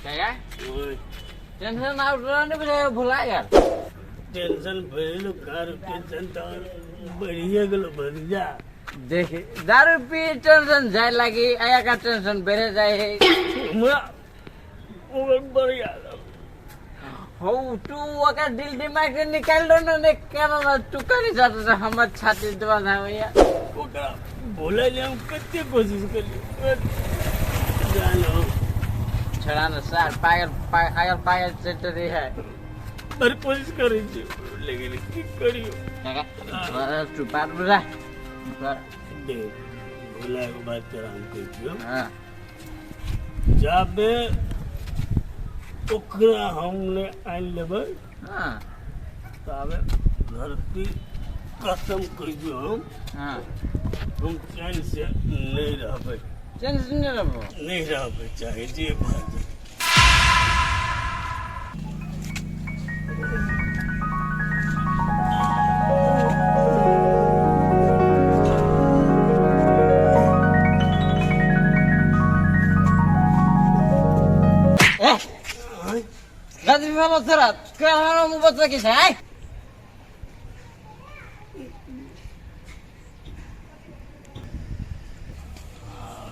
काका टेंशन आब तोरा नहि बुझाइ भुला गेल। टेंशन भइलो कार, टेंशन तऽ बढ़िए गेलो भतीजा। देख, दारू पी टेंशन जाय लागी, आया का टेंशन बढ़े जाय है। हमरा ओकर बड़ याद आबै। हौ, तू ओकर दिल दिमाग से निकाल दो ना, ने केना ना तू करी जात से हमर छाती दबा धावैया। ओकरा भुलै लए हम कते कोशिश केलियै, जानो। छोड़ा ना सर, पागल पागल पागल चलते रही है। बड़ कोशिश करै छी लेकिन की करियो। काका, तू बात बुझा। देख, भुलाके बात तोरा हम कहै छियौ। हाँ। जाबे ओकरा हम नहि आनि लेबै, हाँ, ताबे धरती कसम कहै छियौ हम, हाँ, हम चैन से नहि रहबै। चैन से नहीं रहबो? नहि रहबै, चाहे जे भऽ जाय। गदरी वाला तोरा कहाँ मुँह बच्चा की छै?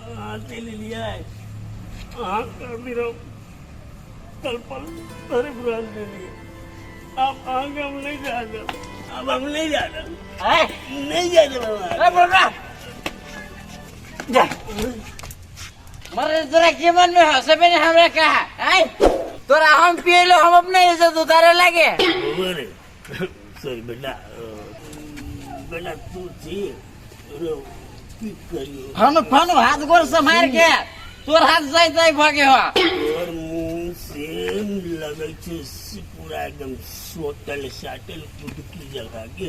अहाँ चलि एलियै? अहाँके अभी हम पल पल तड़प रहल छलियै। आब अहाँके हम नहि जा देब, आब हम नहि जा देब। आय? नहि जा देब हम अहाँके। ए बोलरा जा मरे, तोरा के मन में हंसबे नहीं हमरा कहा। आय, तोरा हम पिएलो, हम अपने इज्जत उतारे लगे। बौआ रे, सॉरी बेटा, बेटा तू छी रो, की करियो? हम फन हाथ गोर से मार के तोर हाथ जाय जाय भगे हो। तोर मुंह सेम लगै छै से पूरा एकदम सोटल साटल कुदकी जगह के।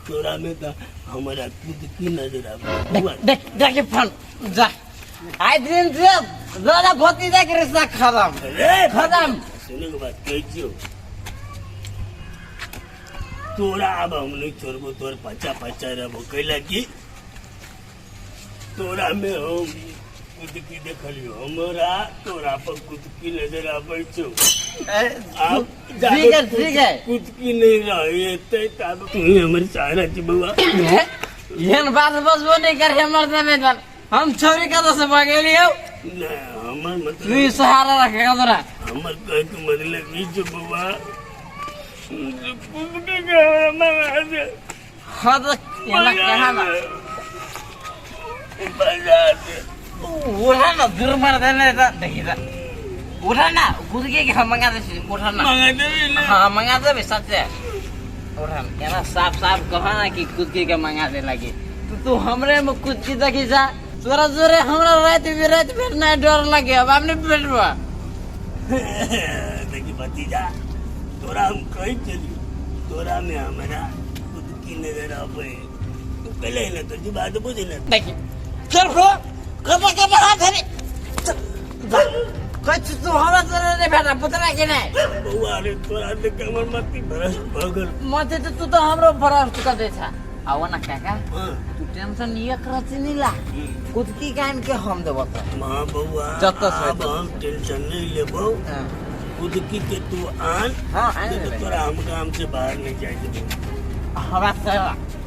तोरा में तऽ हमरा कुदकी नजर आबै। देख देख देख, फन जा, आइ दिन से दादा भतीजा के रिश्ता खत्म। रे। खत्म। सुने के बात कहै छियौ तोरा, आब हम नहीं छोड़बो, तोर पचा पचा रहबो। कैला कि तोरा में हम कुदकी देखलियो, हमरा तोरा पर कुदकी नजर आबै छौ। आब जाबे ठीक है, ठीक है। कुदकी नहीं रहे तब तू ही हमर सहारा छी बउआ। एहन बात बजबो नहीं कर हमर देवे, हम छोरी कतऽ से भगेलियौ? नहीं, हमर तू मतलब ही सहारा रखेगा तोरा। हमर कहै के मतलब ई छै बउआ, कुदकी के हमरा मंगा दे। हाँ, तो एना कहा ना। बजा दे। उठा ना, दूर मार देने तो देखी तो उठा ना, कूद के हम मंगा दे, उठा ना। मंगा देबी ने? हाँ, मंगा देबे सच्चे। उठा ना, एना साफ साफ कहा ना कि कूद के मंगा दे लगी। तू तू हमरे में कूद के देखी जा, तोरा जोरे हमरा रात भी रात भर ना डर लगे। अब आपने बैठवा। देखी भतीजा, तोरा हम कहै छलियौ, तोरा में हमरा कुदकी नजर आबै, तू कहले ने तो जी बात बुझ ने। देखी, चल हो, कब कब हाथ है, जा कछ तू हमरा तोरा नहीं भेटा पुतरा के नहीं। बउआ रे, तोरा देख के हमर मति भ्रष्ट भऽ गेल। मते तो तू तो हमरो भ्रष्ट कर दे छा। आओ ना काका। हाँ। तू टेंशन एक रति नहीं ला, कुदकी कान के हम देबो तो। माँ बउआ। जतऽ से आब हम टेंशन नहीं लेबो। हाँ। कुदकी के तू आन। हाँ, आन नहीं तो लेबै। तोरा हम गाम से बाहर नहीं जाए देबो। हमरा से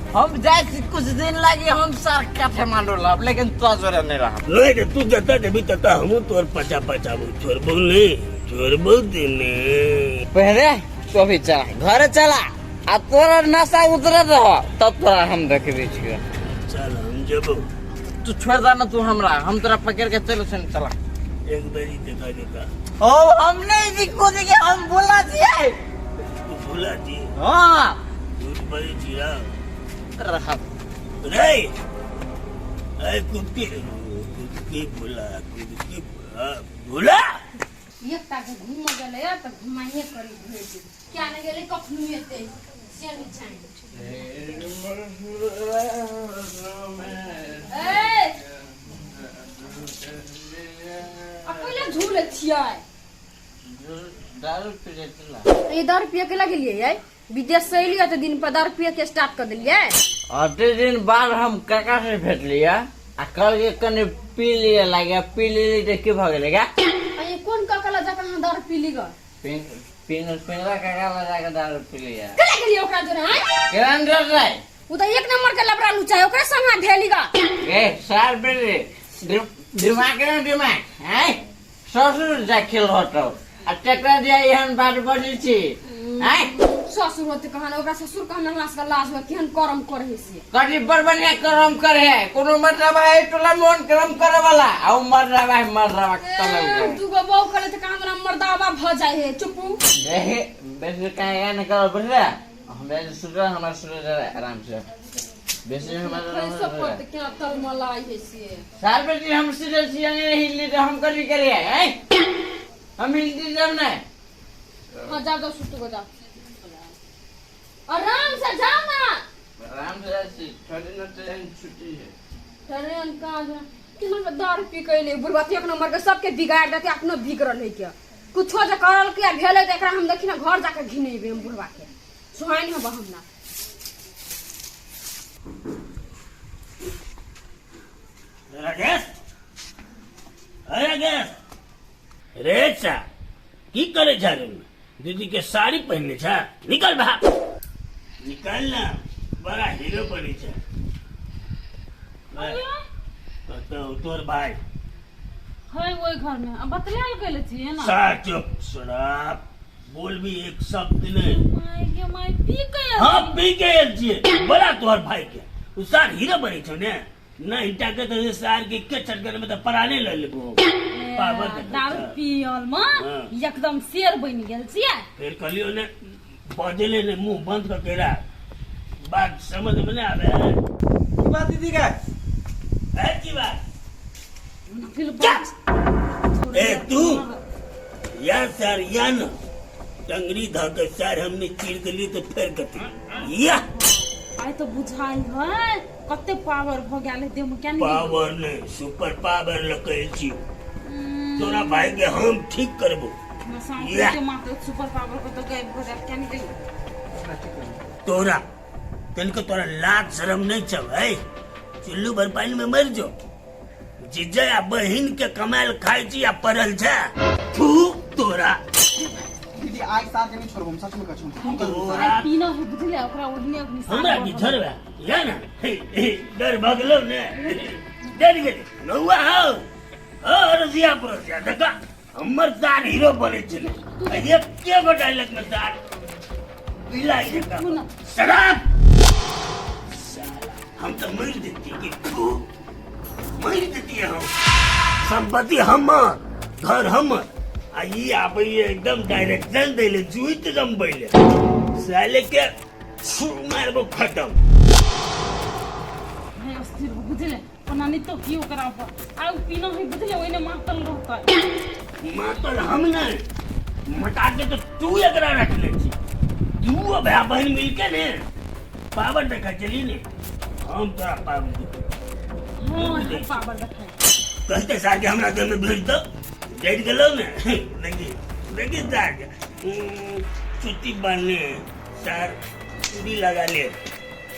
हम जाइ छी कुछ दिन लागी, हम सर काठमांडू लब, लेकिन तो जोरे नहीं रहब। नहीं रे, तू जतऽ जेबी ततऽ हमहूँ तोर पचा पचाबू, छोड़बो नहीं, छोड़बो देने। पहले तो भी चला घरे चला, आ तोरा नशा उतरे रह तब तोरा हम देखबे छियो। चल, हम जेबो। तू छोड़ दा ना तू हमरा, हम तोरा पकड़ के चलो सुन, चला। एक बेरी देखा देता। ओ हम नहीं दिखो देखे, हम बोला छियै। तू भूला जी? हाँ। झूठ बजे छिया। रहब। रे अरे, कुदकी कुदकी भूला, कुदकी भूला भूला। एकटा के घूमऽ गेलै तऽ घुमाइए करी भरि दिन, किया नहि गेलै कखनो एतै से नहि जानि। ए अकेले झूलै छियै? दारू पी चला। ये दारू पिए के लगलियै यै? विदेश से एलियै तऽ दिन पर दारू पिए के स्टार्ट कर देलियै। अते दिन बाद हम काका से भेटलियै आ कहलियै कनि पी लिअ लागे, पी लेली तऽ की भऽ गेलै गा? आ ये कोन काका लग जाके अहाँ अहाँ दारू पी ली ग पिन पिन पिनला काका लगा के दारू पी लिया केला गेलियै ओकरा जोरे आँय केना डर रहे ओ तऽ एक नंबर के लबड़ा लुचा है ओकरे संग अहाँ भेली ग ए सार बेरे दिमाग ना दिमाग हैं ससुर जा खेल हटो आ ट्रैक्टर दिया एहन बात बजै छी हैं ससुर होते कहन ओकरा ससुर कहन हमरा सबके लाज होय केहन करम करे से कथी बड़ बढ़िया करम करे है कोनो मतलब है टोला मोन करम करे वाला आ उ मर रहा है मर रहा तले दूगो बहू करे तऽ कहाँ मर्दावा भऽ जाइ है चुपू देखे बेसी काहे न कर बुझले हमरा जे सुतल हमरा सुतल आराम से बेसी हमरा सब पर तऽ केना तलमलाइ है से साल बेटी हम सुतल छी नहीं हिलली तऽ हम कथी करिए हैं हम हिलती तब नहीं हाँ जाओ जाओ सुतू को जाओ आराम से जाओ ना आराम से जाइ छी थोड़ी न ट्रेन छुट्टी है ट्रेन कहाँ जा केना दारू पी के एलै बुढ़बा एक नंबर के सबके बिगाड़ देते अपनो बिगड़ल है के कुछो जे करल के भेलै तऽ एकरा हम देखी ना घर जाके घिनेबै हम बुढ़बा के सुहाइन हब हम ना राकेश अरे राकेश रे चा की करे छा रे दीदी के साड़ी पहिनने छा निकल भाग निकल ना बड़ा हीरो बनी छा तो तोर भाई है ओहि घर में अब बतलायल गेल छियै ना सार चुप शराब बोल भी एक शब्द नहीं my गे my P के हाँ पी के आयल छियै बड़ा तोहर भाई के उ सार हीरो बनै छौ ने नहीं टाके तो सार के के चटकन में तो पराने ले लेबो पावर देखै दारू छौ। पियल में हाँ। एकदम शेर बनि गेल छियै फिर कहलियो ने बजले ने मुंह बंद करके राख बात समझ में नहीं आवे है की बात दीदी का है की बात फिर ए तू या सर या न टंगरी धऽ के सर हमने चीर देली तो फेर कथी या आइ तो बुझाइ है कते पावर भ गेल है देह में क्या नहीं पावर नहीं सुपर पावर लकैल छी तोरा भाई के हम ठीक करबो या। के मात्र सुपर पावर को तो गायब हो जात क्या नहीं गई तोरा तनिको तोरा लाज शरम नहीं छौ है चुल्लू भर पानी में मर जो जीजा आ बहिन के कमायल खाइ छी आ पड़ल छै थू तोरा दीदी आइ सार के नहीं छोड़बो हम सच में कहै छी हम तोरा आइ पीना है बुझले ओकरा ओढ़ने अखनी हमरा की झरबा या ना हे, हे, डर भगलो ने डर गेली नौआ हौ हो रसिया परसिया देखा हमर सार हीरो बनै छलै एके गो डायलॉग में सार बिलाई जकाँ शराब साला हम तो मर देती कि तू मर देती हम संपत्ति हमर घर हमर आ ई आबै एकदम डायरेक्शन दै ले जुइत जमबै ले साले के छू मारबो खत्म भाई अस्थिर हो बुझले ओना नहीं तो की ओकरा पर आ उ पीना है बुझले ओइने मातल रहतै मातल हम नहीं मटा के तो तू एकरा रखले छी तू आ भाई बहन मिलके ने पावर देखा चली ने हम तोरा पावर देखा हाँ पावर देखा कहते सार के हमरा देह में भेज दो डर गेलो ने देखी देखी सार के चुट्टी बांध ले सार चूड़ी लगा ले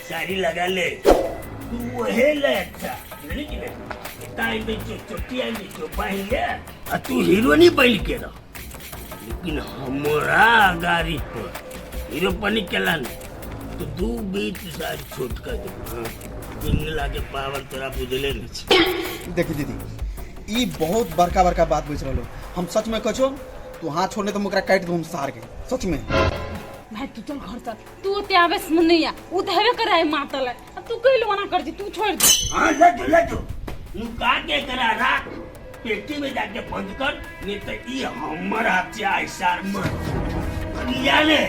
साड़ी लगा ले तू वहे ले अच्छा बुझली कि नहीं ताई में जो चोटी आई जो बांध ले आ तू हीरो नहीं बन के रह लेकिन हमारा गाड़ी पर हीरो पनी केला ने तो दू बीत सारी छोट कर दे हाँ, लागे पावर तोरा बुझले नहीं छै देखी दीदी ई बहुत बड़का बड़का बात बुझ रहलो हम सच में कहछो तू हाथ छोड़ने तो हम ओकरा काटि दू हम सार के सच में भाई तू चल घर चल तू ओते आवेश में नहीं आ उ तो हेबे करे मातल है अब तू कहिलो मना कर दी तू छोड़ दे हाँ लजो लजो नुका के करा राख पेटी में जाके बंद कर नहीं तो ई हमर हाथ से आई सार मर या ने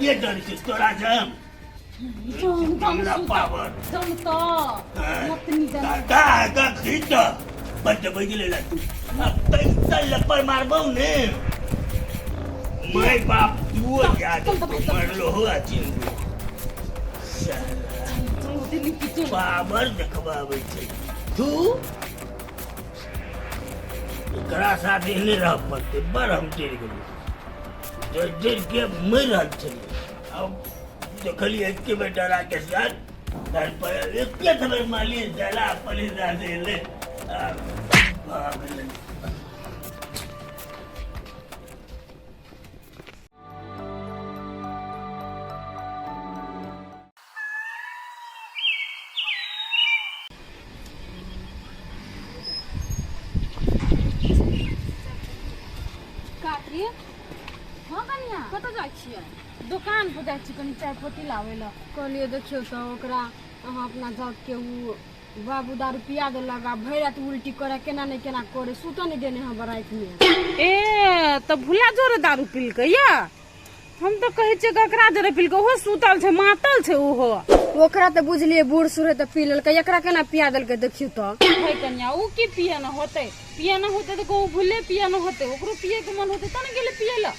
ये डर से तोरा जम जम जम हमरा पावर जम तो मत नहीं जाना का का खींच बच बज ले ला तू अब पैसा लपड़ मारबो ने my बाप तू याद मरलो हो अचिन साला चल दिल्ली की चल पावर देखबाबै छै तू एकरा साथ एहने रह पड़तै बड़ हम डरि गेलियै डरि डरि के मरि रहल छलियै आब देखलियै एके बेर डरा के साथ तारपर एके थबर मारलियै जला पली दे एलै आ भऽ गेलै। काकी। हाँ कनिया, कतऽ जाइ छियै? दोकान पर जाइ छी कनि चाय पत्ती लाबै लए। कहलियै देखियौ तऽ ओकरा अहाँ अपना जातके ओ बाबू दारू पिया देलक आ भरि राति उल्टी करे, केना नहि केना करे, सुतऽ नहि देने हँ रातिमे। ए तऽ भुला जोरे दारू पीलकै या? हम तऽ कहै छियै ककरा जोरे पीलकै, ओहो सुतल छै, मातल छै ओहो। ओकरा तऽ बुझलियै बूढ़ सूढ़ है तऽ पी लेलकै, एकरा केना पिया देलकै देखियौ तऽ। है कनिया, ओ की पिए न होतै? पिए न होतै तऽ कहूँ भूले पिए न होतै, ओकरो पिए के मन होतै तब ने गेलै पिए लए।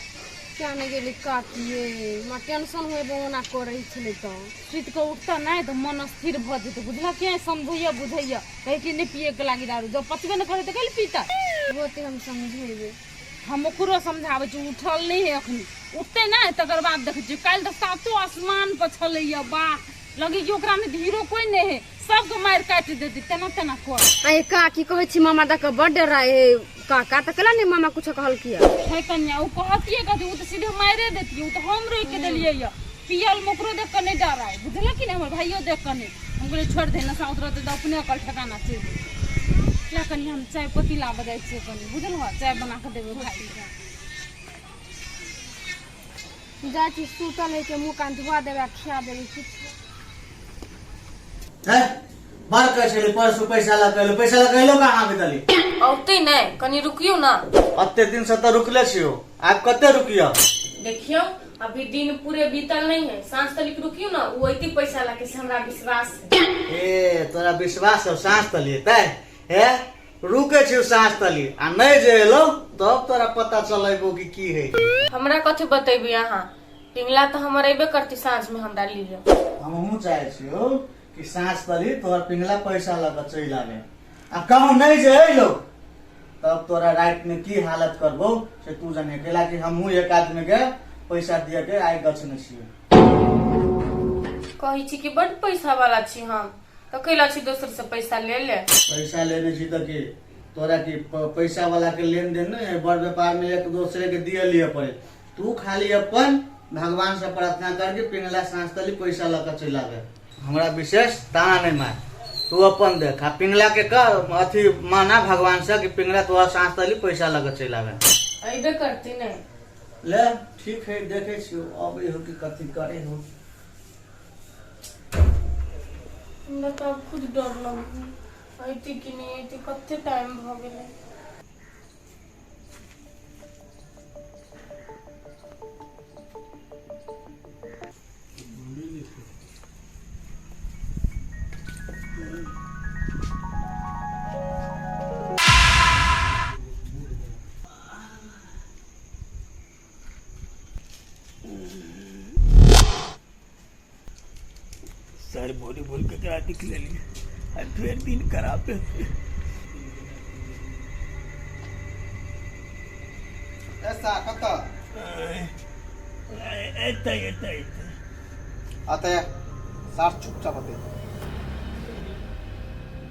क्या नहि गेली काकिए, हमरा टेंशन होय ओना करै छलै तऽ। सुति कऽ उठतऽ नहि तऽ मन अस्थिर भऽ जेतै, बुझलक कि? समझैया बुझैया कहै कि नहि पिए के लागी दारू, जब पचबे नहि करै तऽ कैले पीतै? होते हम समझेबै। हम ओकरो समझाबै छी, उठल नहि है अखनी, उठतै नहि तकर बाद देखै छियै। काल्हि तऽ सातो आसमान पर छलैया, वाह, लगे कि ओकरा में हीरो कोई नहीं है, सबके मारि काटि देतै तेना तेना कर। आइ काकी कहै छी मामा दऽ कऽ बड्ड डराय है काका, तऽ केला नहि मामा कुछो कहलकै? है कन्या, ओ कहतियै कथी, ओ तऽ सीधे मारे देतियै, ओ तऽ हम रोकि देलियै यऽ। पियल में ओकरो देख कऽ नहि डराय, बुझलक कि नहि? हमर भाइयो देख कऽ नहि। हम कहलियै छोड़ि दे, नशा उतरतै तऽ अपने अकल ठेकाना चलि जेतै। ला कनि, हम चाय पत्ती लाबऽ जाइ छियै कनि, बुझलहो? चाय बना कऽ देबै भाइके। जाइ छी, सुतल है के मुँह कान धुआ देबै आ खिया देबै किछु। है बड़ कहै छली परसू पैसा लऽ कऽ एलौ, पैसा लऽ कऽ एलौ कहाँ बितली? औतै नहि, कनि रुकियौ ने। अते दिन से तऽ रुकले छियौ, आब कते रुकियौ? देखियौ, अभी दिन पूरे बीतल नहीं है, साँझ तलिक रुकियौ ने, ओ अयती पैसा लऽ के, से हमरा विश्वास है। ए तोरा विश्वास हौ साँझ तली एतै? हे रुकै छियौ साँझ तली, आ नहि जे एलौ तब तोरा पता चलेबो कि की है। हमरा कथी बतेबै अहाँ? पिंगला तऽ हमर अयबे करती साँझ में हमरा लिए। हमहूँ चाहै छियौ कि साँझ तली तोहर पिंगला पैसा लऽ कऽ चलि आबे, आ कहूँ नहि जे एलौ तब तोरा राति में की हालत करबो से तू जाने। कैला कि हमहूँ एक आदमी के पैसा दिए के आइ गछने छियै। कहै छी कि बड पैसा वाला छी हम, तऽ कैला छी दोसर से पैसा ले ले? पैसा लेने छी तऽ की तोरा की पैसा वाला के लेन देन नहीं है? बड़ व्यापार में एक दूसरे के दिए लिए पड़े। तू खाली अपन भगवान से प्रार्थना करके पिंगला साँझ तली पैसा लऽ कऽ चलि आबे, हमरा विशेष ताना नहीं मार। तू अपन देख आ पिंगला के कह अथी माना भगवान से कि पिंगला तोरा साँझ तली पैसा लऽ कऽ चलि आबे। अयबे करती नहीं। ले ठीक है, देखे छियौ अबै हो कि कथी करे हो। हमरा तऽ आब खुद डर लगै, अयती कि नहि अयती, कते टाइम भऽ गेलै। सर बोली बोल के करा दिख लेलिए आ फेर दिन खराब। ऐसा कतऽ? एतै एतै एतै। आते सार चुपचाप आते।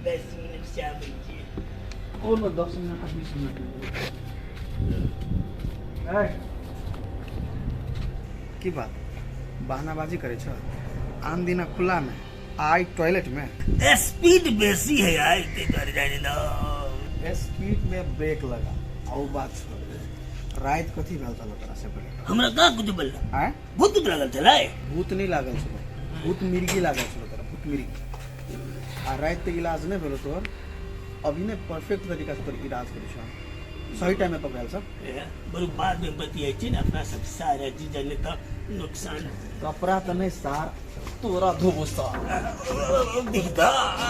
10 मिनट से आबै छियै। कोन 10 मिनट, 20 मिनट? की बात, बहानाबाजी करै छ? आन दिना खुला में, आइ टॉयलेट में। स्पीड बेसी है यार, ते दुआरे जाने ना। स्पीड में ब्रेक लगा आ ओ बात छोड़, राति कथी भेल छल तोरा से पहिले? हमरा कहाँ कुछ बोलला। आँय? भूत उत लागल छलै? भूत नहि लागल छलो, भूत मिर्गी लागल छलो तोरा, भूत मिर्गी। आ राति के इलाज नहि भेलो तोहर, अभी ने परफेक्ट तरीका से तोहर इलाज करै छौ, सही टाइम में पकड़ायल सब। ए, बरु बाद में बतियाइ छी ने अपना सब, सारा चीज नहि तऽ नुकसान। कपड़ा तऽ नहि सार, तोरा धोबो सार। दिखता।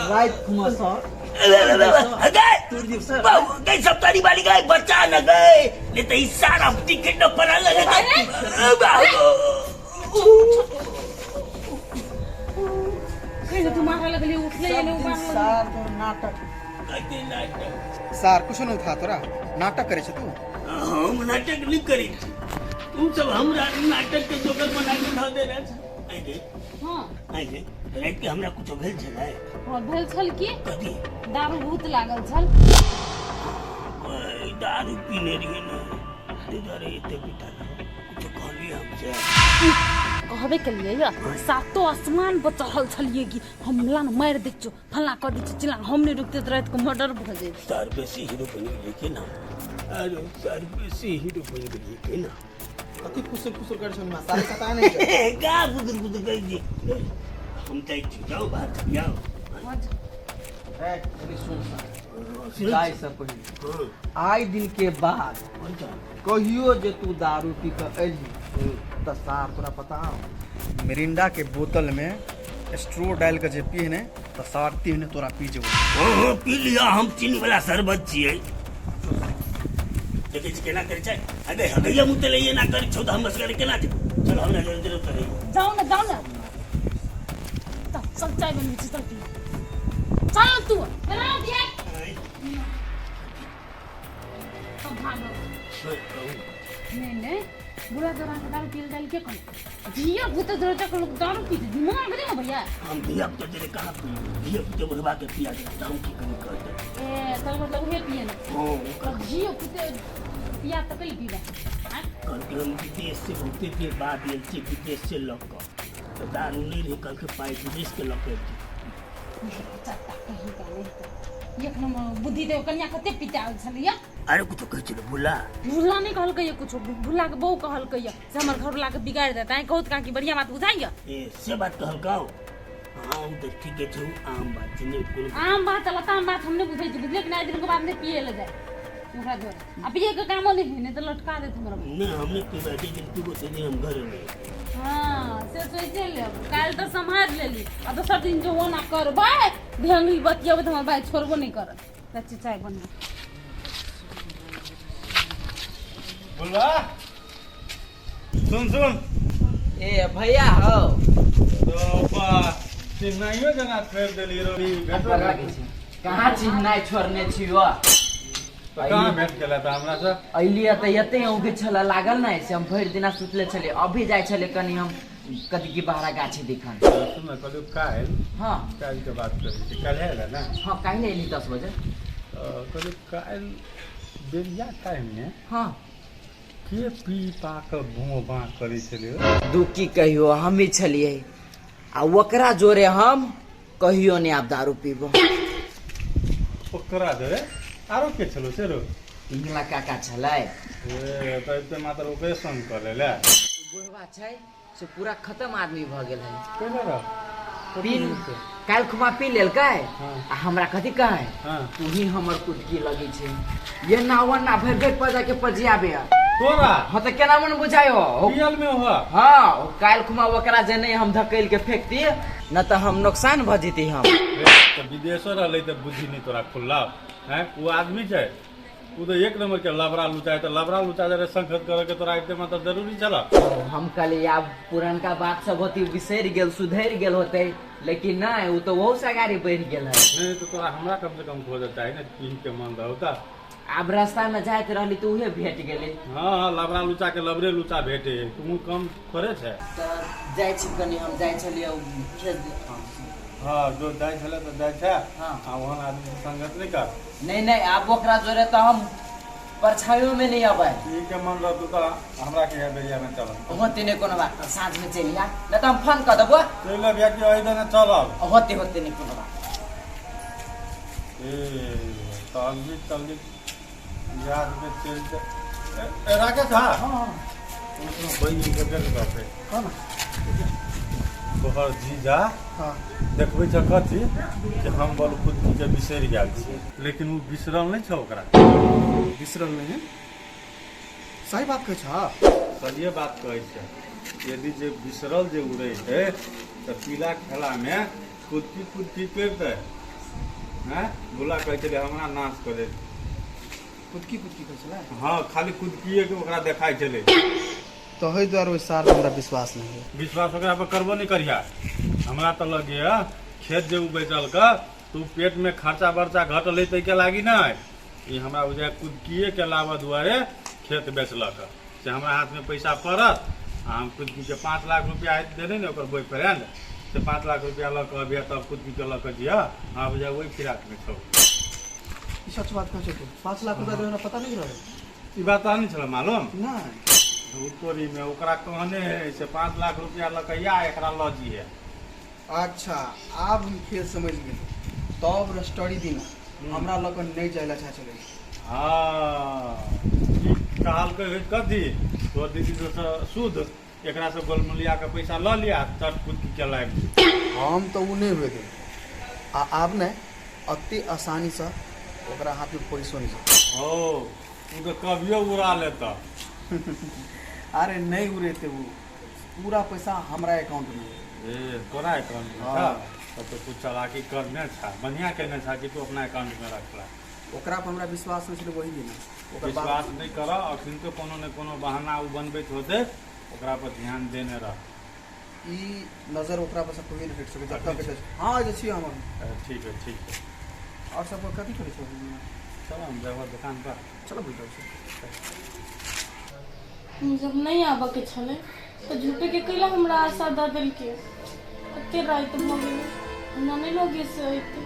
राति खुमा सार। गए। तोड़ दियो सर। बाबू गए, सब तारी वाली गए, बचा न गए, नहीं तो ई सारा टिकट न पड़ा लगे। बाबू। कहि तू मारऽ लगली, उठले सब एलै, दिन मारऽ लगली। सार तोर नाटक। कथी नाटक? सार कुछो नहीं था, तोरा नाटक करे छे तू। हम नाटक नहीं करी छी, तुम सब हमरा नाटक के जोकर बना के धऽ देने छ। आइ गे। हाँ। आइ गे, राति के हमरा कुछो भेल छलै? हाँ, भेल छल की। कथी? दारू भूत लागल छल। ओए, दारू पीने रहियै ने, ताहि दुआरे एते पीटा कुछो कहलियै हमसे? कहबे केलियै या, सातो आसमान पर चढ़ल छलियै कि हमला न मारि दै छौ, फल्ला कऽ दै छौ, चिल्ला, हम नहि रुकते तऽ राति के मर्डर भऽ जेतै। तार बेसी हीरो बनि गेलै कि ना? अरे सर बेसी हीरो बन गेलियै के ना। कथी फुसुर फुसुर करै छौ साढ़े सात नहि छै। का बुदुर बुदुर करै छी? हम जाइ छी, जाउ बाहर जाउ। ए कनी सुन सा जाय से पहिले आइ दिन के बाद कहियो जे तू दारू पी के अयली तऽ सार तोरा पता मिरिंडा के बोतल में स्ट्रो डाल के जे पी ने तऽ सार तीन तोरा पी जेबो। हाँ पी लिअ, हम चीनी वाला शरबत छियै। देखै छी केना करै छै। अरे हगैया मुँह ते एना करै छौ तऽ हम असगरे केना जेबै? चल हमरा जरूर जरूर करै। जाओ ना, जाओ ना, चल चल, चाय बनबै छी, चल पी, चल तू बना दिया तब भागो। नहीं नहीं, बुढ़ा दौरान के दारू पी डाल के कौन धिया पुता जोर तक लोग दारू पीते दिमाग दे भैया। हम धिया पुता तेरे कहाँ पी, धिया पुता बुढ़वा के पिया दे हम की करी करते। ए तब मतलब उहे पिए ना। हाँ तब धिया पुता पिया तक ही पीबे। हां कल के हम विदेश से बहुते देर बाद आयल छी, विदेश से लऽ कऽ तऽ दारू नहि रहै, कल के पाइ विदेश के लऽ कऽ अयली। चट्टा कहीं का नहीं तो एक नंबर बुद्धि दे कन्या कते पिटायल छलिया। अरे कुछो कहै छलै भुला? भुला नहीं कहलकै कुछो, भुला के बहू कहलकै से हमर घर वाला के बिगाड़ देता है। कहूत काकी बढ़िया बात बुझाइया। ए से बात कहलकौ? हाँ उ तऽ ठीके छौ, आम बात छै नहि कोनो आम बात लताम बात हमने बुझै छी, लेकिन आइ दिन के बाद नहीं पिए ले जाए ओकरा द्वारा। आ पिए के कामो नहीं है, नहीं तो लटका देत हमरा। नहीं हमने पीबा जे दिन पीबो ते दिन हम घरे नहीं। हाँ से सोचे ले काल तो संभाल लेली आ दोसर दिन जो ओना करबै ढंगली बतियेबै तऽ हमर भाई छोड़बो नहीं करत। कच्ची चाय बनबै। बोलबा सुन सुन। ए भैया हो तो बा चिन्हाइयो जना छोड़ देली रवि भेटो लगे छै। कहाँ चिन्हनाइ छोड़ने छियो? कहाँ भेट गेला त हमरा से? अइलियै तऽ एते औगे छल लागल नै से हम भरि दिना सुतले छलियै। अभी जाइ छलियै कनी हम कथी की बहरा गाछी देखन। सुन न कहलियौ काल्हि। हाँ काल्हि के बात करै छी, काल्हि आयल ना? हाँ काल्हि अयली 10 बजे। कहलियौ काल्हि बेरिया टाइम में हाँ के पी पा के भों भा करै छलियै? दू की कहियो हम ही छलियै आ ओकरा जोरे हम कहियो नहीं आब दारू पीबो। ओकरा जोरे आरो के छलो से रो? पिंगला काका छलै। ए तऽ एते मात्र ओकरे संग कऽ लेले। बुढ़वा छै से पूरा खत्म आदमी भऽ गेल है। केना रह? पी काल्हि खुमा पी लेलकै आ हमरा कथी कहै तू ही हमर कुदकी लगी छै ये ना ओना भरि भरि पजा के पजियाबे तोरा। हाँ तऽ केना मन बुझायो? पियल में हुआ। हाँ काल्हि खुमा ओकरा जे नहीं हम धकेल के फेंकती न तऽ हम नुकसान भऽ जेती हम। तऽ विदेशो रहलै तऽ बुद्धि नहीं तोरा खुलला हैं? वो आदमी छै उ तो एक नंबर के लबरा लुचा है, तो लबरा लुचा जरे संगत करे के तोरा एते मतलब जरूरी छला। हम कहलिए आब पुरनका बात सब होती बिसरि गेल सुधरि गेल होते, लेकिन नहीं उ तो वहु से गाड़ी बढ़ि गेल है। नहीं तो तोरा हमरा कम से कम खोजत चाही ने पी के मन रहौ त। आब रास्ता में जाइत रहली तो उहे भेट गेलै। हाँ हाँ लबरा लुचा के लबरे लुचा भेटे, तू कम थोड़े छै। तऽ जाइ छी कनी हम जाइ छलियै खेत। हाँ जो जाइ छलै तऽ जाइ छै। हाँ। आ ओहन आदमी से संगत नहीं कर। नहीं नहीं आब ओकरा जोरे तऽ हम परछाइयो में नहीं अबै। पी के मन रहतौ तऽ हमरा के यहाँ बेरिया में चलब। होते नहीं कोनो बात, साँझ में चलि आ नहीं तऽ हम फोन कऽ देबो। चलि अबिहा कि एहि दने चलब? होते होते नहीं कोनो बात। ए तल्ली तल्ली याद में चलि जा। ए राकेश हाँ हाँ बहिन के गेल रहतै। कौन? तोहर जीजा हाँ देखबै छ कथी कि हम बल कुदकी के बिसरि गेल छी, लेकिन ओ बिसरल नहि छ ओकरा। बिसरल नहीं है? सही बात कहै छ? सहिए बात कहै छै। यदि जे बिसरल जे उ रहितै तऽ पीला खेला में कुदकी कुदकी करितै। हैं बुला कहै छलै हमरा नाश कऽ देत। कुदकी कुदकी कहै छलै? हाँ खाली कुदकिए के ओकरा देखाइ छलै। तऽ एहि दुआरे ओहि सार पर हमरा विश्वास नहीं है। विश्वास ओकरा पर करबो नहीं करिहा। हमरा तऽ लगैया खेत जे उ बेचलक तऽ उ पेट में खर्चा बर्चा घटलै ताहिके लागी नहि, ई हमरा बुझाइया कुदकिए के लाबऽ दुआरे खेत बेचलक से हमरा हाथ में पैसा पड़त आ हम कुदकी के 5 लाख रुपया देने ने ओकर बॉयफ्रेंड से 5 लाख रुपया लऽ कऽ अबिहा तब कुदकी के लऽ कऽ जिहा। हमरा बुझाइया ओहि फिराक में छौ। ई सच बात कहै छौ तू? 5 लाख रुपया देबै हमरा पता नहीं रहै। ई बात तोरा नहीं छल मालूम? नहीं। तोरी में ओकरा कहने है से 5 लाख रुपया लऽ कऽ या एकरा लऽ जिहे। अच्छा आब हम खेल समझ गेली। तब रस्टरी दिना हमरा लऽ कऽ नहीं जाय ला चाहै छलै। हाँ ई कहलकै होइत कथी तोहर दीदी से शुद्ध एकरा से गोलमुलिया के पैसा लऽ लिया चट कुदकी के लाबि दे। हम तऽ ओ नहि हुए देब आ आब ने अते आसानीसँ ओकरा हाथमे पैसो नहि जेतै। हौ ओ तऽ कभियो उड़ा लेतऽ। अरे नहि उड़ेतै ओ, पूरा पैसा हमरा अकाउंटमे। ए तोरा अकाउंटमे छऽ? तब तऽ तू चलाकी करने छऽ, बढ़िआँ केने छऽ कि तू अपना अकाउंटमे रखला। ओकरा पर हमरा विश्वास नहि छलै वही दिन। ओकर बाद विश्वास नहि करऽ, अखनितो कोनो ने कोनो बहाना ओ बनबैत होतै, ओकरा पर ध्यान देने रह। ई नजर ओकरा पर से कहियो नहि हटि सकै जब तक। हाँ जे छी हम। ठीक है ठीक है। और सब कथी करै छौ? चल हम जेबो दुकान पर। चलो बुझि जाइ छी। जब नहि आबऽ के छलै तऽ झूठे के कैला हमरा आशा दऽ देलकै। कते राति भऽ गेलै, हमरा नहि लगे से अयतै।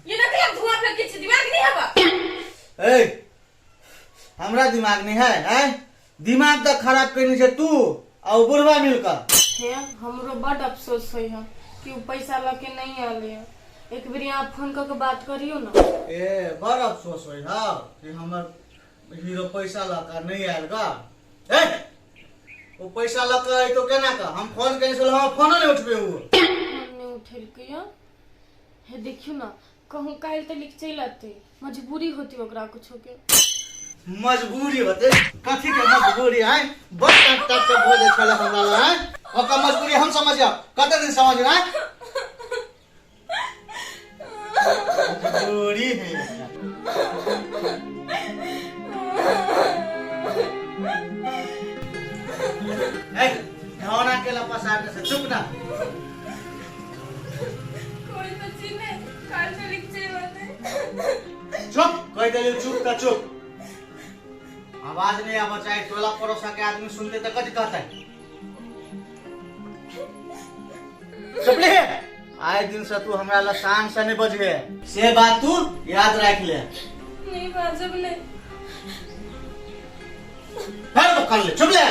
ये देखिए धुआं फेंके छी, दिमाग नहीं हवा। ए हमरा दिमाग नहीं है, हैं? दिमाग तो खराब करने छे तू और बुढ़वा मिलकर। हे हमरो बड अफसोस होई है कि उ पैसा लके नहीं आले है। एक बेर यहाँ फोन करके बात करियो ना। ए बड़ अफसोस होई है कि हमर हीरो पैसा लके नहीं आयल का। ए वो पैसा लके आइ तो केना का हम फोन केने छल, हम फोनो नहीं उठबे। उ फोन नहीं उठेलकै है। हे देखियो ना कहूँ काल्हि तक लिख चलि अतै, मजबूरी होती ओकरा कुछो के। मजबूरी होते कथी के मजबूरी है? बड़ टक टक के बोले छल हमरा लग, हैं? ओकर मजबूरी हम समझ जाओ, कते दिन समझ हैं? मजबूरी है। ए धौना के लपसार से चुप ना। कोई तो चिन्हे काल्हि तक चलि अतै। चुप कह देलियौ, चुप त चुप। आवाज नहीं आबऽ चाही, टोला पड़ोसा के आदमी सुनते त कथी कहतै? चुप ले। आइ दिन से तू हमरा लग शान से नहीं बजबे, से बात तू याद राख ले। नहीं बाजब नहीं। फिर तो कर ले, चुप ले।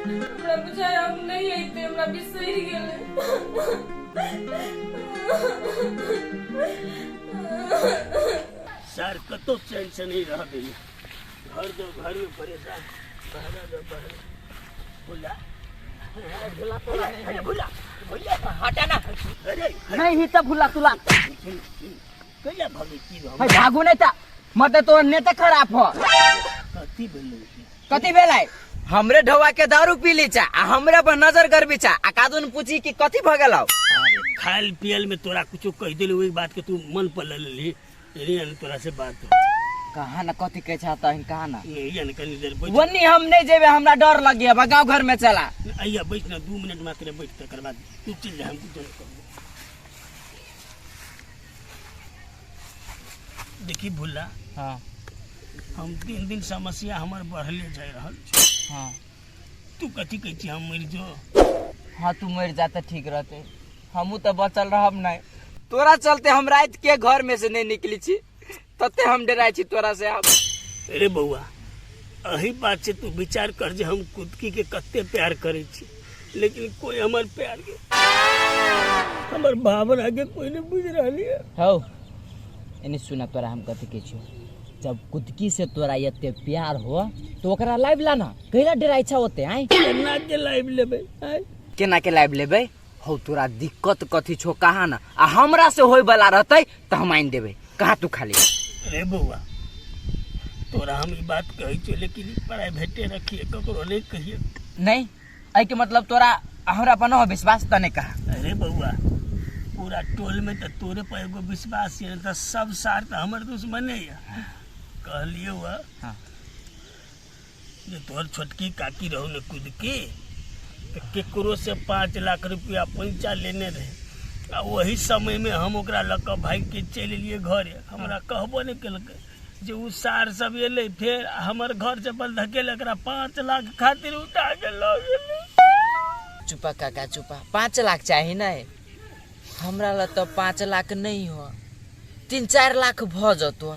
हमरा बुझाय आब नहीं अयतै, हमरा बिसरि गेलै। सर कतौ चैन से नहीं रह दैया, घर दो घर में परेशान, बहरा दो बहरा। भुला अरे भुला भुला हटा ना। अरे नहीं ही तो भुला तुला कैला भागे की है भागू नहीं ता मत तो नेता खराब हो। कथी भेलै? कथी भेलै? हमरे ढोवा के दारू पी ली चा आ हमरे पर नजर करबी चा आ कादून पूछी कि कथी भ गेलौ। अरे खायल पियल में तोरा कुछो कह देली ओहि बात के तू मन पर ले लेली, यानी तोरा से बात हो। कहा ना कथी कहे छा तहिन कहा ना। नहीं यानी कनी देर बैठ। वन्नी हम नहीं जेबे, हमरा डर लगिया बा, गांव घर में चला। अइया बैठ ना, 2 मिनट मात्र बैठ, तकर बाद तू चल जा, हम कुछ नहीं करबो। देखी भुला, हाँ हम दिन दिन समस्या हमर बढ़ले जा रहल छै। हाँ तू कथी कहै छी, हम मरि जो? हाँ तू मर जाता ठीक रहते, हमू तो बचल रहब नहीं। तोरा चलते हम रात के घर में से नहीं निकली छी, तते हम डराई छी तोरा से आब। अरे बौआ अही बात से तू विचार कर जे हम कुदकी के कते प्यार करे छी, लेकिन कोई हमर प्यार के हमर भावना के कोई नहीं बुझ रहली है। हौ एने सुना तोरा हम कथी कहै छियौ, जब कुदकी से तोरा एते प्यार हो तो ओकरा लाइव लाना, कैला डराइ छौ ओते? आय केना के लाइव लेबै? आय केना के लाइव लेबै? हौ तोरा दिक्कत कथी छौ कहा ना, आ हमरा से होय वाला रहतै त हम आनि देबै, कहा तू खाली। अरे बौआ तोरा हम ई बात कहै छियौ, लेकिन ई प्राइवेटे रखिए, ककरो नहीं कहिए। नहीं एहि के मतलब तोरा हमरा पर न हो विश्वास त नहीं कहा। अरे बौआ पूरा टोल में तो तोरे पर एगो विश्वास है, तो सब सार तो हमर दुश्मने है। कहलियो हुआ हाँ। जे तोहर छोटकी काकी रहू ने कूद के, तऽ केकरो से 5 लाख रुपया पैंचा लेने रहे आ ओही समय में हम ओकरा लऽ कऽ भागि के चलि एलियै घरे। हमरा कहबो नहि केलकै जे ओ सार सब एलै फेर हमर घर से पर धकेल एकरा 5 लाख खातिर उठा के लऽ गेलै। चुपा काका चुपा, 5 लाख चाही नहीं? हमरा ला तो 5 लाख नहीं हो, 3-4 लाख भ जतो।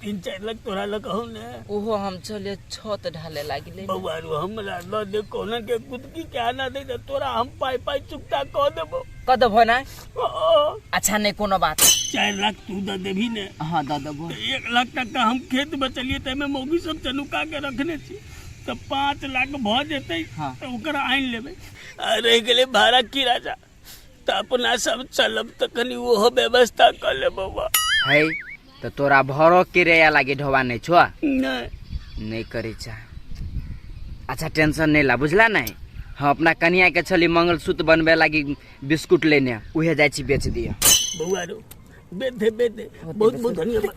3-4 लाख तोरा लग कहू ने? ओहो हम चले छत ढाले लागिले। बौआ रो, हमरा लऽ दे, कोना के कुदकी के आना दे तऽ तोरा हम पाइ पाइ चुकता कऽ देबो। कऽ देबो ना? ओ, अच्छा, नहीं कोनो बात। 4 लाख तू दऽ देबही ने? हाँ, दऽ देबो। तऽ 1 लाख टका हम खेत बेचलियै, ताहिमे मौगी सब चनुका के रखने छी, तऽ 5 लाख भऽ जेतै। तऽ ओकरा आनि लेबै आ रहि गेलै भाड़ा किराया, तऽ अपना सब चलब तऽ कनि ओहो व्यवस्था कऽ ले बौआ। है तऽ तोरा भरो किराया लागी ढोबा नहीं छो? नहि। नहीं करै छा। अच्छा, टेंशन नहीं ला, बुझला नहीं? हम अपना कनिया के छली मंगलसूत्र बनबे लागी बिस्कुट लेने, उहे जाइ छी बेच दिअ। बौआ रो, बेच दे, बेच दे, बहुत बहुत धन्यवाद।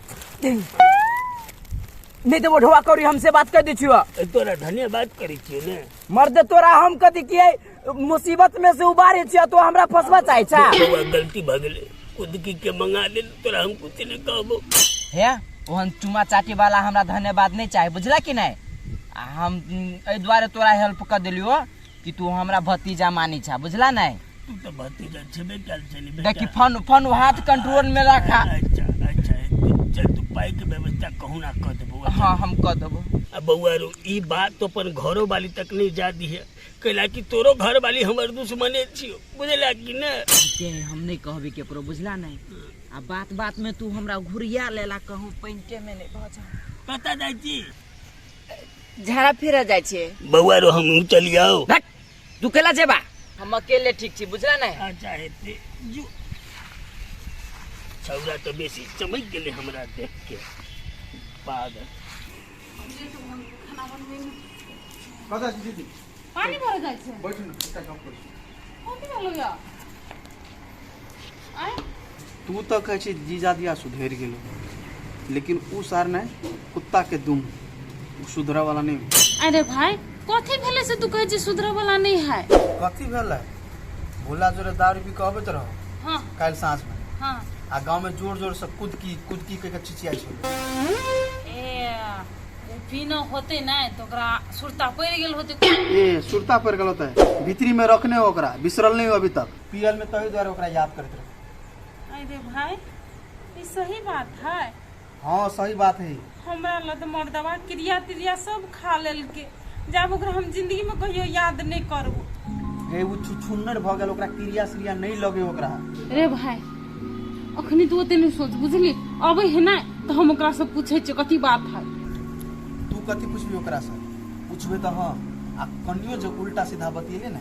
नहीं तो वो ढोआ कौड़ी हमसे बात कर दी छियो। तोरा धन्यवाद करै छियो ने? मर्द, तोरा हम कथी किए मुसीबत में से उबारे छियो, तो हमरा फंसवा चाहे छा? बौआ, गलती भऽ गेलै, कुदकी के मंगा लेल, तोरा हम कुछ नहीं कहबो। हे, ओहन चुमा चाटी वाला हमरा धन्यवाद नहीं चाही, बुझला कि नहीं? आ हम एहि दुआरे तोरा हेल्प कर देलियो कि तू हमरा भतीजा मानी छा, बुझला नहीं? तू तऽ भतीजा छेबे कयल छली। देखी, फोन फोन हाथ कंट्रोल में रखा। अच्छा अच्छा, चल, तू पाई के व्यवस्था कहूँ ना कऽ देबो। हाँ, हम कऽ देबो। आ बौआ रो, ई बात तो अपन घरो वाली तक नहीं जा दी है, कैला कि तोरो घर वाली हमर दुश्मने छियो, बुझला कि ने? के हम नहीं कहबी केकरो, बुझला नहीं? आ बात बात में तू हमरा घुरिया लेला, कहूँ पैंटे में नहीं भऽ जा। कतऽ जाइ छी? झाड़ा फेरा जाइ छियै। बौआ रो, हमहूँ चलि आउ? भट, तू केला जेबा? हम अकेले ठीक छी, बुझला नहीं? अच्छा, हेतै जो। छौड़ा तऽ बेसी चमकि गेलै हमरा देख के, पागल। खाना बनबै में। कतऽ छी दीदी? पानी भरे जाइ छै। बैठू ने, एकटा गप करै छी। कथी भेलौ या आय? तू तऽ कहै छी जीजा दिया सुधरि गेलो, लेकिन ऊ सार नहि, कुत्ता के दुम, ऊ सुधरऽ वाला नहीं। अरे भाई, कथी भेलै से तू कहै छी सुधरे वाला नहीं है? कथी भेलै? भोला जोरे दारू पी कऽ अबैत रहो काल्हि साँझमे आ गाँव में जोर जोर से कुदकी कुदकी कहि के चिचियाइ छलै। ए, ओ पीना होते नहि तऽ ओकरा सुरता पड़ि गेल होते। ए, सुरता पड़ गेल होतै, भीतरी में रखने हो ओकरा, बिसरल नहीं हो अभी तक। पियल में तही दुआरे ओकरा याद करैत रहो। अरे भाई, ई सही बात है? हाँ, सही बात है। हमरा लग तऽ मर्दवा क्रिया त्रिया सब खा लेलकै, जब ओकरा हम जिंदगी में कहियो याद नहीं करबो। गे, उ छुछुन्नर भऽ गेल, ओकरा क्रिया श्रिया नहीं लगे ओकरा। रे भाई, अखनी तू ओते नहीं सोच, बुझली? अबै है ना तऽ हम ओकरा से पूछै छियै कथी बात है। तू कथी पूछबी ओकरा से? पूछबे तऽ हाँ, आ कनियो जे उल्टा सीधा बतियेले ने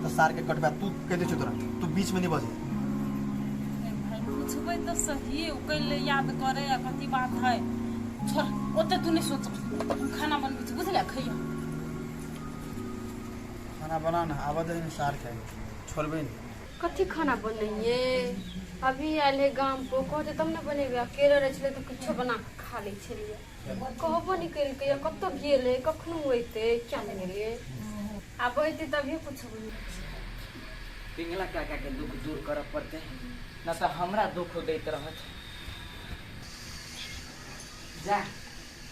तऽ सार के कटबा। तू कह दे छौ तोरा, तू बीच में नहीं बजे। रे भाई, पूछबै तऽ सही, ओ कैले याद करे आ कथी बात है। छोड़, ओते तू नहीं सोच, हम खाना बनबै छी, बुझले? खैया। खाना बना ना, आवा दे सार के, छोड़बे नहीं। कथी खाना बनैये? अभी आयल है गाम पर, कहते तब ने बनेबै। अकेले रहै छलै तऽ किछो बना कऽ खा लै छलियै। कहबो नहि केलकै। कतऽ गेलै, कखनो अयतै, क्या नहि गेलियै। आब अयतै तभिए कुछो बनेबै। पिंगला काका के दुख दूर करऽ पड़तै, न तऽ हमरा दुख दैत रहत। जा,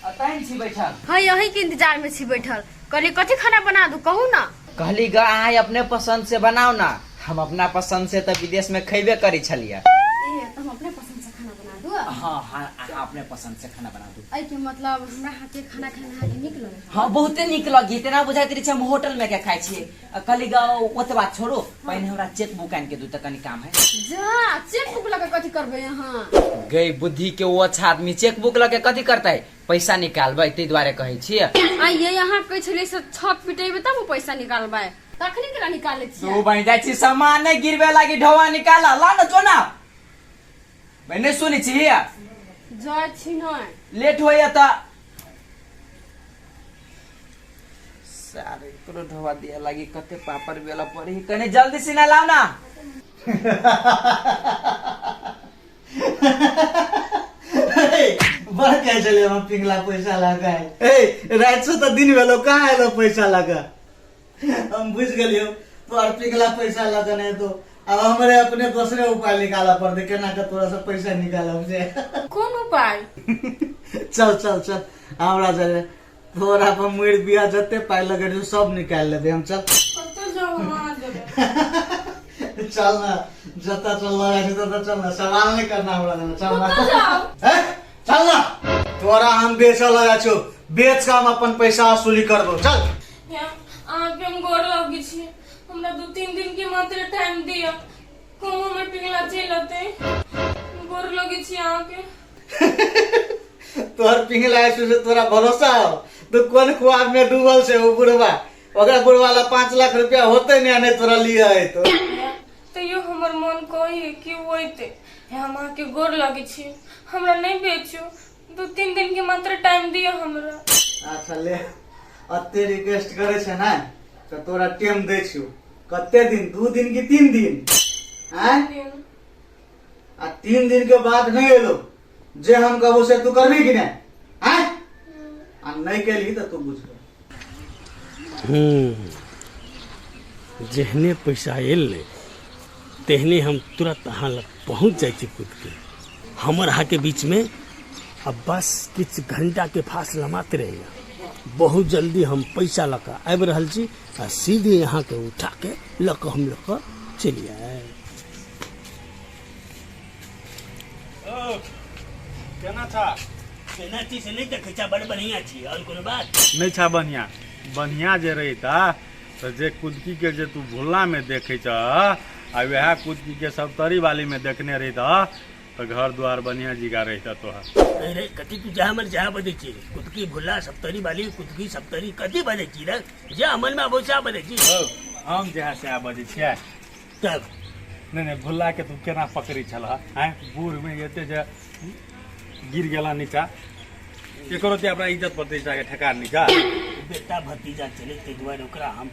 अतः छी बैठल? हाँ, यही के इंतजार में छी बैठल। कहली कथी खाना बना दू, कहू ना। कहली ग, अहाँ अपने पसंद से बनाओ ना, हम अपना पसंद से तऽ विदेश में खैबे करै छलियै। ए, तऽ हम अपने पसंद से खाना बना दू? हाँ हाँ, अहाँ अपने पसंद से खाना बना दू। एहिके मतलब हमरा हाथ के खाना खाना अहाँके नीक लगै? हाँ, बहुते नीक लगी। तेना बुझाइत रहै छै हम होटल में के खाइ छियै। आ कहली ग, ओतबा छोड़ू, पहिने हमरा चेक बुक आनि के दू तऽ कनि काम है। जा, चेक बुक लऽ के कथी करबै अहाँ? गई बुद्धि के, ओ अच्छा आदमी चेक बुक लऽ के कथी करतै? पैसा निकालबै, ताहि दुआरे कहै छियै। आइये अहाँ कहै छलियै से छत पिटेबै तब ओ पैसा निकालबै, तखनी केना निकालै छियै? तू बनि जाइ छी सामान नहि गिरबे लागी, ढोआ निकाल ला न, जो ना। नहि सुनै छी? जाइ छी नहि। लेट होइया तऽ सारे एकरो ढोआ दिया लागी कते पापड़ बेला पड़ी। कने जल्दी से ना लाओ ना। बड़ कहै छलै हम पिंगला पैसा लगा। ए, राति से तऽ दिन भेलो, कहाँ एलो पैसा लगा? हम बुझि गेलियौ तोहर पिघला पैसा लऽ कऽ नहि तो आब हमरे अपने दोसरे उपाय निकालऽ पड़तै केना कऽ तोरा से पैसा निकालब से। कोन उपाय? चल चल चल हमरा चल, तोरा पर मुड़ि बिया जते पाइ लगै छौ सब निकालि लेबै हम, चल। कतऽ जाउ हम अहाँ जरे? चल ना, जतऽ चल लगा छै ततऽ चल ना, सवाल नहीं करना हमरा देना, चल ना। कतऽ जाउ? ए, चल ना, तोरा हम बेचऽ लगा छौ, बेच कऽ हम अपन पैसा वसूली करबो, चल। हे, अहाँके हम गोर लगै छी, हमरा 2-3 दिन के मात्र टाइम दिअ, कहूँ हमर पिघला चलि अतै, गोर लगै छी अहाँके। तोहर पिघला आयल से तोरा भरोसा हो? तू कोन खुआब में डूबल छै? ओ बुढ़वा, ओकरा बुढ़वा ला 5 लाख रुपया होते नहीं, नहीं तोरा लिए अयतो। तैयो हमर मन कही कि ओ अयतै। हे, हम अहाँके गोर लगै छी, हमरा नहि बेचू, 2-3 दिन के मात्र टाइम दिअ हमरा। अच्छा ले, अते रिक्वेस्ट करे छै ने तऽ तोरा टाइम दै छियौ। कते दिन? 2 दिन कि 3 दिन? आँय? दिन। आ 3 दिन के बाद नहीं एलो जे हम कहबो से तू करबी कि नहीं? आँय? आ नहीं केलही तऽ तू बुझबे। जेहने पैसा एलै तेहने हम तुरंत अहाँ लग पहुँच जाइ छी कूद के। हमर अहाँके बीचमे अब बस किछु घंटाके फासला मात्र रहैए। बहुत जल्दी हम पैसा लऽ कऽ आबि रहल छी आ सीधे अहाँके उठा के लऽ कऽ हम लऽ कऽ चलि आयब। ओ, केना छा? केना छी से नहि देखै छा? बड़ बढ़िआँ छी। आओर कोनो बात? नहि छा बढ़िआँ। बढ़िआँ जे रहिता तऽ जे कुदकी के जे तू भुल्ला में देखै छह आ वएह कुदकी के सप्तरी वाली में देखने रहिता तऽ घर द्वार बढ़िआँ जिगा रहिता तोहर। अरे रे, कथी तू जहाँ मन जहाँ बजै छी? कुदकी भुल्ला सप्तरी वाली कुदकी सप्तरी कथी बजै छी रे? जे मन में आबै सएह बजै छी। हौ, हम जहाँ सएह बजै छियै। तब नहि नहि, भुल्ला के तू केना पकड़ै छलह? आँय, बूढ़ में एते जे गिर गेला नीचा, एकरो ते अपना इज्जत प्रतिष्ठा के ठेकान नहीं छा। बेटा भतीजा चले ताहि दुआरे ओकरा हम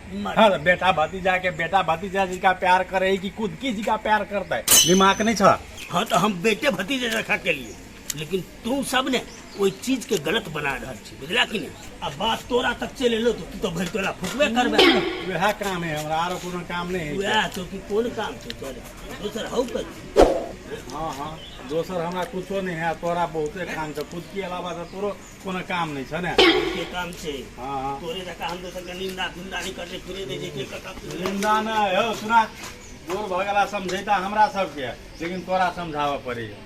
हाँ, तो बेटा भतीजा के बेटा भतीजा जी का प्यार करे कि कुदकी जी का प्यार करता है, दिमाग नहीं छा। हाँ तो हम बेटे भतीजे रखा के लिए, लेकिन तू सब ने ओहि चीज के गलत बना रहल छी, बुझला कि नहीं? आ बात तोरा तक चलि एलो तो तू तो भरि तोरा फुकबे करबे। वएह काम है हमरा, आरो कोनो काम नहीं है। वएह तो कि कोन काम छौ तोरे दोसर? हौ कथी? हाँ हाँ, दोसर हमरा कुछो नहीं है, तोरा बहुते काम छौ। खुद के अलावा तो तोरो कोनो काम नहीं छ ने। के काम छै? हाँ हाँ। तोरे जकाँ हम दोसर के निंदा गुंदा नहीं करने फिरे दे जे कका। निंदा नहीं हो, सुना, दूर भऽ गेला समझैता हमरा सबके, लेकिन तोरा समझाबऽ पड़ैया।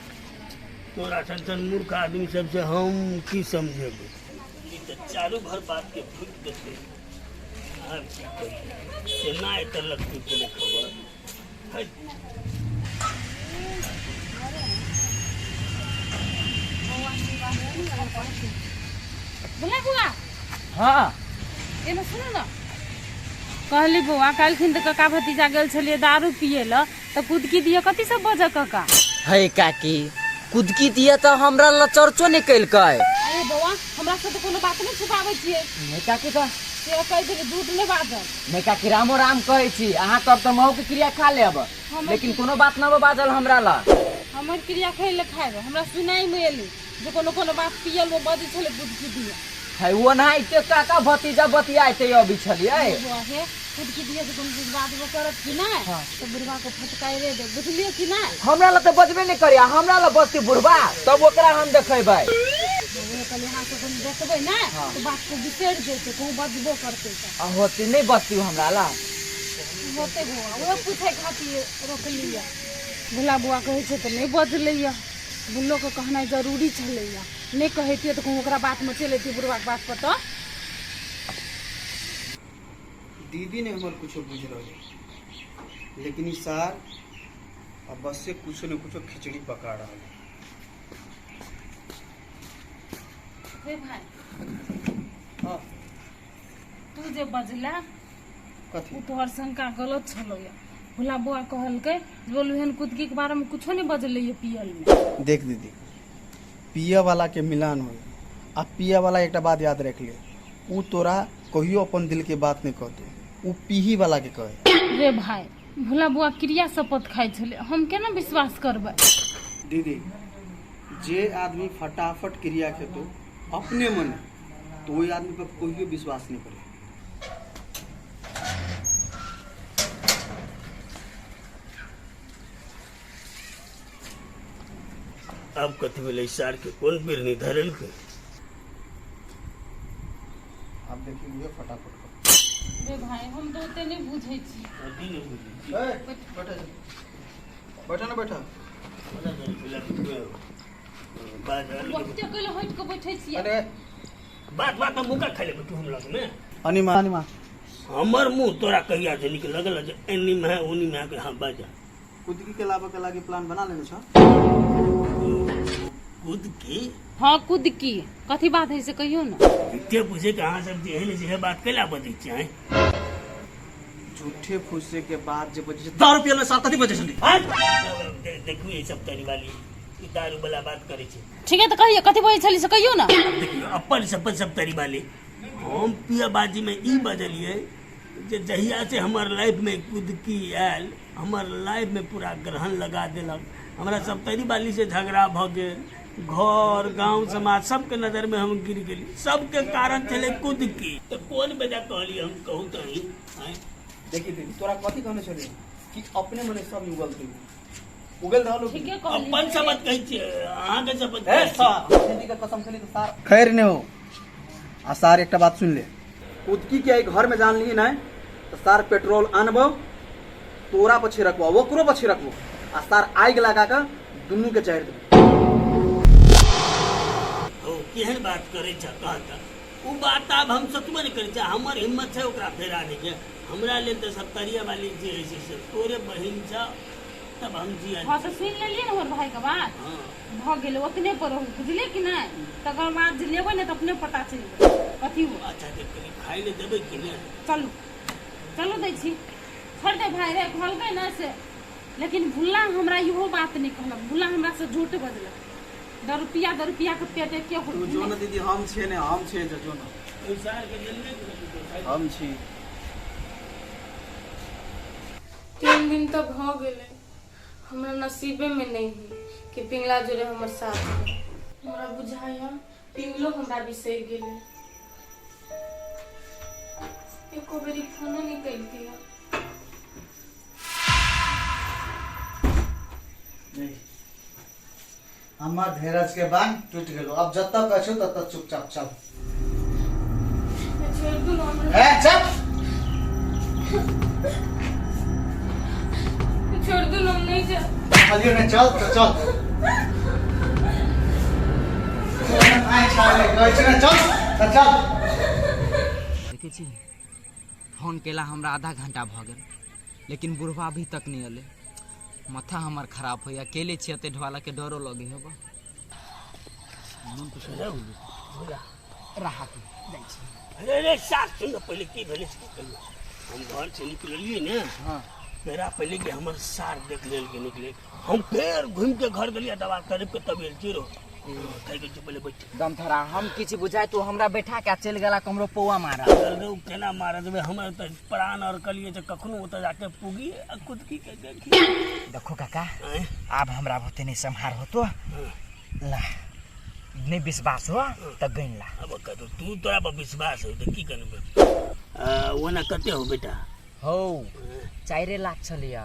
तोरा सन सन मूर्ख आदमी सबसे हम की समझेबै? ई तऽ चारू भर बात के फूकि देतै। आब की करियै? केना एकर लगतै कोनो खबर है? बोला बुआ। हाँ। एने सुनू ने, कहली बौआ, काल्हिखिन तऽ कका भतीजा गेल छलियै दारू पियै लए तऽ कुदकी दिअ कथी सब बजऽ कका? हे काकी, कुदकी दिया तऽ हमरा लचरचो नहि केलकै। अरे बौआ, हमरा से तऽ कोनो बात नहि छुपाबै छियै। नहि काकी, तऽ से कहि देली, झूठ नहि बाजब। नहि काकी, रामो राम कहै छी। अहाँ कहब तऽ महू के क्रिया खा लेब, लेकिन कोनो बात न बाजल हमरा ला। हमर क्रिया खाइ लए खायब, हमरा सुनाइ मे एलै जे कोनो कोनो बात पियल मे बजै छलै कुदकी दिया। है ओनाहिते काका भतीजा बतियाइते अबै छलियै। बौआ हे, कुदकी दिया जे कोनो चीज बाजबो करत कि नहि तऽ बुढ़वा के फटकाइरे देब, बुझलियै कि नहि? हमरा लए तऽ बजबे नहि करिया, हमरा लए बजती बुढ़बा तब ओकरा हम देखेबै। उहे कहलियै, अहाँ सब कनि देखबै ने तऽ बात को बिसरि जेतै, कहूँ बजबो करतै तऽ। आ होती नहि बजती हमरा ला? होतै बौआ, उहे पूछै खातिर रोकलियै। भोला बौआ कहै छै तऽ नहि बजलैया। भुल्लोके कहनाइ जरूरी छलैया, नहि कहैतियै तऽ कहूँ ओकरा बातमे चलि अयतियै बुढ़बाके बात पर तऽ। दीदी ने हमर कुछो बुझ रहल है, लेकिन ई सार अब बस से कुछो न कुछो खिचड़ी पका रहा है। हे भाई। हाँ। तू जे बजला कथी? ओ तोहर शंका गलत छलैया। भोला बौआ कहलकै जे बोलू एहन कुदकी के बारे में कुछो नहीं बजलैया पियल में। देख दीदी, पिए वाला के मिलान हो आ पिए वाला एकटा बात याद रख ले, उ तोरा कहियो अपन दिल के बात नहीं कहतो, उ पीही वाला के कहे। रे भाई, भोला बौआ क्रिया शपथ खाइ छलै, हम केना विश्वास करबै? दीदी, जे आदमी फटाफट क्रिया खेतो अपने मने, तो वही आदमी पर कहियो विश्वास नहीं करे। आब कथी भेलै सार के कोन बिरनी धरेलकै आब देखी बुझो फटाफट कर। रे भाई हम तऽ ओते नहि बुझै छी अथी नहि बुझै छी ए, बैठा जा। बैठा ना बैठा बहुते कैले हटि कऽ बैठै छियै अरे बात बात हम मुका खाइ लेबै तू हम लगमे अनिमा अनिमा हमर मुंह तोरा कहिया से निक लगल जे एनी में है ओनी में है के हाँ बाजा कुदकी के लाबे के लागी प्लान बना लेने छ कूद की हाँ कुदकी कथी बात है से कहियो ना झूठे पूछे के अहाँ सब जे है जे बात कैला बजै छियै आँय? झूठे फूसे के बाद जे बजे दारू पियल में साथ कथी बजे छली आँय? देखू ई सब तरी वाली ई दारू वाला बात करै छै ठीक है तऽ कहियो कथी बजै छली से कहियो ना देखियौ अपन सपन सब तरी वाली हम पियाबाजी में ई बजलियै जे जहिया से हमर लाइफ में कुदकी आयल हमर लाइफ में पूरा ग्रहण लगा देलक हमरा सप्तरी वाली से झगड़ा भऽ गेल घर गांव समाज सबके नजर में हम गिर गेली सबके कारण छलै कुदकी तऽ कोन बेजा कहली हम कहू तऽ आँय? देखी दीदी तोरा कथी कहने छली कि अपने मने सब उगल तू उगल रहल ठीके कहली अपन शपथ कहै छियै अहाँके शपथ ए कहै छियै। सार दीदी के कसम खेली तो सार खैर ने हो आ सार एकटा बात सुन ले कुदकी के आई घर में जान ली नहीं तो सार पेट्रोल आनबो तोरा पर छिड़कबो ओकरो पर छिड़कबो आ सार आगि लगा के दुनू के चारि देबो ओ केहन बात करै छ कह तऽ ओ बात आब हम सोचबे नहि करै छियै हमर हिम्मत छै ओकरा फेर आनैके हमरा लेल तऽ सप्तरिया वाली जे होइ छै से तोरे बहिन छ तब हम जिया हाँ तऽ सुनि लेलियै ने हमर भाई के बात हाँ भऽ गेलै ओतने पर रहू बुझलियै कि नहि तकर बाद जे लेबै ने तऽ अपने पता चलि जेतै कथी हो अच्छा तऽ कनि खाइ लए देबै कि नहि चलू चलू दै छी छोड़ि दे भाई रे कहलकै ने से लेकिन भुल्ला हमरा इहो बात नहि कहलक भुल्ला हमरा से झूठ बजलक दरुपिया दरुपिया के पेट एके तू हो जो न दीदी हम छियै ने हम छियै जो जो न ओहि सारके जल्दी हम छी 3 दिन तऽ भऽ गेलै हमरा नसीबेमे नहि है कि पिंगला जोड़े हमर साथ दे। हमरा बुझाइया पिंगलो हमरा बिसरि गेलै एको बेरी फोनो नहि केलकै हँ। हमर धीरज के बांध टूट गेलो अब जतऽ कहै छौ ततऽ चुपचाप चल छोड़ि दू ने हमरा ए चल छोड़ि दू ने हम नहि जायब कहलियौ ने चल तऽ चल आइ छाड़े कहै छै ने चल तऽ चल देखै छी फोन केला हमरा आधा घंटा भऽ गेल लेकिन बुढ़वा अभी तक नहि एलै माथा हमर खराब होइए अकेले छियै एते ढोला के डरो लगे हेबो राहत जाइ छी अरे अरे साथ सुन पहिले की भेलै से कहियौ हम घर से निकललियै ने हाँ मेरा पहिले कि हमर सार देख लेलकै निकले हम फेर घूमि के घर गेलियै दवा करीब के तब एल चिरो खाइ गेल पहिले बैठ दमथरा हम किछु बुझाय तू हमरा बैठा के चलि गेला कमरो पौआ मारा चल रे, उ केना मारत देबै हमर तऽ प्राण और कलिए जे कखनो ओतऽ जाके पुगी आ कुदकी के देखी देखो काका आँय? आब हमरा बहुते नहीं सम्हार होतो ला नहीं विश्वास हो तऽ गनि ला अब कतौ तू तोरा पर विश्वास हो तऽ की करबै ओना कते हो बेटा हौ 4 लाख छलैया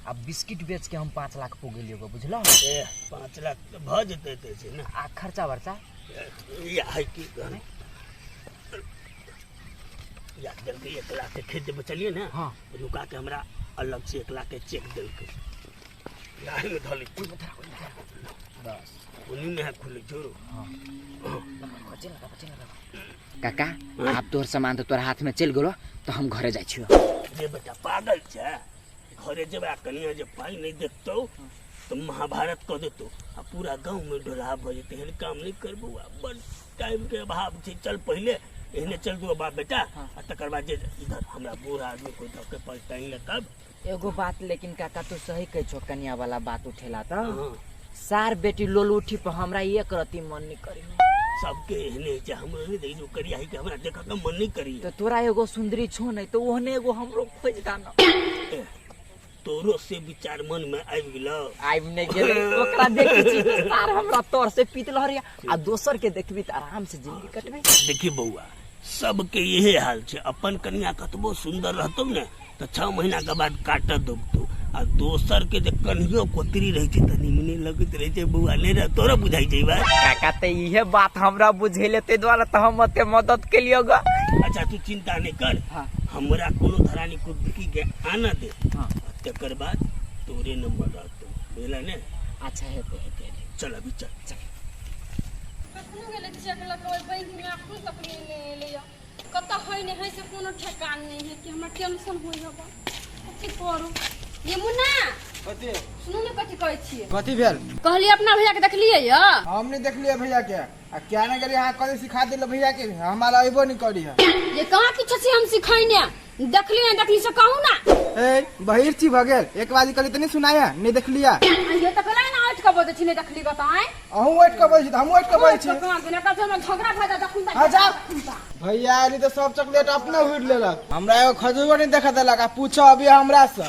आ बिस्किट बेच के हम 5 लाख पुगेलियो गो बुझलो ए 5 लाख तऽ भऽ जेतै तऽ छै ने आ खर्चा वर्चा या है की कहै या देलकै 1 लाख के खेत जे बचलियै ने हाँ। तऽ नुका के हमरा अलग से 1 लाख के चेक देलकै लाही में धऽ लै छी। बस ओनी में है खुले छोड़ो काका आब तोहर सामान तऽ तोरा हाथ में चलि गेलो तऽ हम घरे जाइ छियो जे बेटा पागल छै घरे जेबै आ कनिया जे पाइ नहि देखतौ तऽ महाभारत कऽ देतौ आ पूरा गाँव में ढोला भऽ जेतै एहन काम नहि करबौ आ बड़ टाइम के अभाव छै चल पहिले एहने चल दू बाप बेटा आ तकर बाद जे इधर हमरा बूढ़ आदमी कोइ धऽ के पलटाइन ले तब एगो बात लेकिन काका तू सही कहै छो कनिया वाला बात उठेला तऽ हाँ, सार बेटी लोल उठी पर हमरा एक रति मन नहीं करी सबके एहने होइ छै हमरो नहि देखै छै करिया के हमरा देखऽ के मन नहि करी तो तोरा एगो सुंदरी छो नहीं तो ओहने एगो हमरो खोज दाना ए, तोरो से विचार मन में आबि गेलौ आबि नहीं गेलै ओकरा देखै छी तऽ सार हमरा तोर से पीत लहरिया आ दोसर के देखबी तऽ आराम से जिंदगी कटबे देखी बौआ सबके इहे हाल छै अपन कनिया कतबो सुंदर रहतौ ने तऽ 6 महीना के बाद काटऽ दौगतौ आ आ दोसर के जे कन्हियो कोतरी रहै छै तऽ निमने लगैत रहै छै बौआ नहि रह तोरा बुझाइ छै ई बात काका तऽ इहे बात हमरा बुझेले ताहि दुआरे तऽ हम ओते मदद केलियो ग अच्छा तू चिंता नहि कर हाँ। हमरा कोनो धरानी कुदकी के आना दे हाँ। आ तकर बाद तोरे नंबर रहतो बुझला ने अच्छा हेतै हेतै हेतै। चल अभी चल चल कखनो गेलै चेक लऽ कऽ ओहि बैंक मे अखनो तक नहि एलैया कतऽ है नहि है से कोनो ठेकान नहि है कि हमरा टेंशन होइ है बा कथी करू ये मुन्ना कथी सुनू ने कथी कहै छियै कथी भेल कहलियै अपना भैया के देखलियै या हम नहीं देखलिए भैया के आ क्या नहीं करी अहाँ कथी सिखा दिल भैया के हमारा अयबो नहीं करी है ये कहाँ किछो छी हम सिखैने देखलियै देखली से कहू ना ए बहिर छी भऽ गेल एक बाजी कहली तऽ नहीं सुनाया नहीं देखलिया ये तऽ कहलै ना उठि कऽ बजै छी नहि देखली गऽ तऽ आँय अहूँ उठि कऽ बजै छी तऽ हमहूँ उठि कऽ बजै छी कहाँ गेलै एकर हमरा झगड़ा भऽ जायत अखुन हाँ जाओ भैया एली तऽ सब चॉकलेट अपने हुड़ लेलक हमरा एगो खजूरो नहीं देखा देलक आ पूछो अभी हमरा से